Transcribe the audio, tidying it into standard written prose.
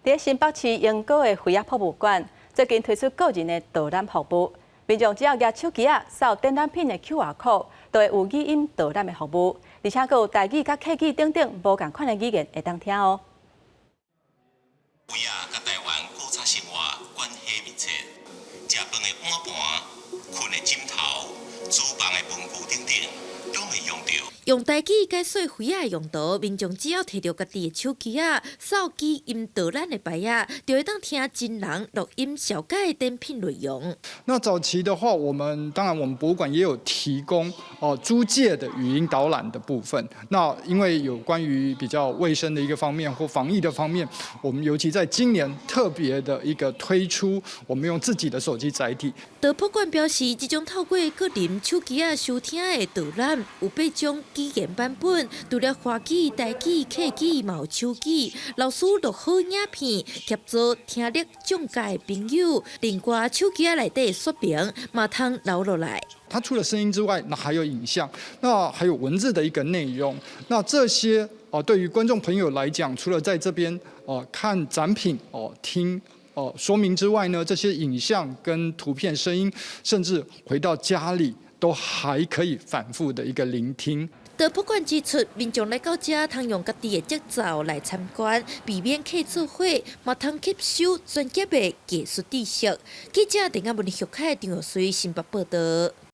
佇新北市鶯歌的勛仔博物館，最近推出個人的導覽服務，民眾只要舉手機仔掃展覽品的 QR code，就會有語音導覽的服務，而且閣有台語佮客語等等無仝款的語言會當聽哦。勛仔佮台灣古早生活關係密切，食飯的碗盤、睏的枕頭、廚房的文具等等，攏會用著。用台語解說勛仔的用途，民眾只要提著家己的手機仔，掃語音導覽的牌仔，就會當聽真人錄音紹介展品內容。那早期的話，我們當然我們博物館也有提供哦租借的語音導覽的部分。那因為有關於比較衛生的一個方面或防疫的方面，我們尤其在今年特別的一個推出，我們用自己的手機載體。導博館表示，這種透過個人手機仔收聽的導覽，有八種語言版本，除了華語、台語、客語，嘛有手語。老師錄好影片，協助聽力障礙的朋友，另外手機仔內底說明，嘛通留落來。它除了聲音之外，那還有影像，那還有文字的一個內容。那這些哦，對於觀眾朋友來講，除了在這邊哦看展品哦聽哦說明之外呢，這些影像跟圖片、聲音，甚至回到家裡都還可以反覆的一個聆聽。導博館指出，民眾來到遮，通用家己的節奏來參觀，避免客做伙，嘛通吸收專業的藝術知識。記者鄭亞文、許凱、張玉水新北報導。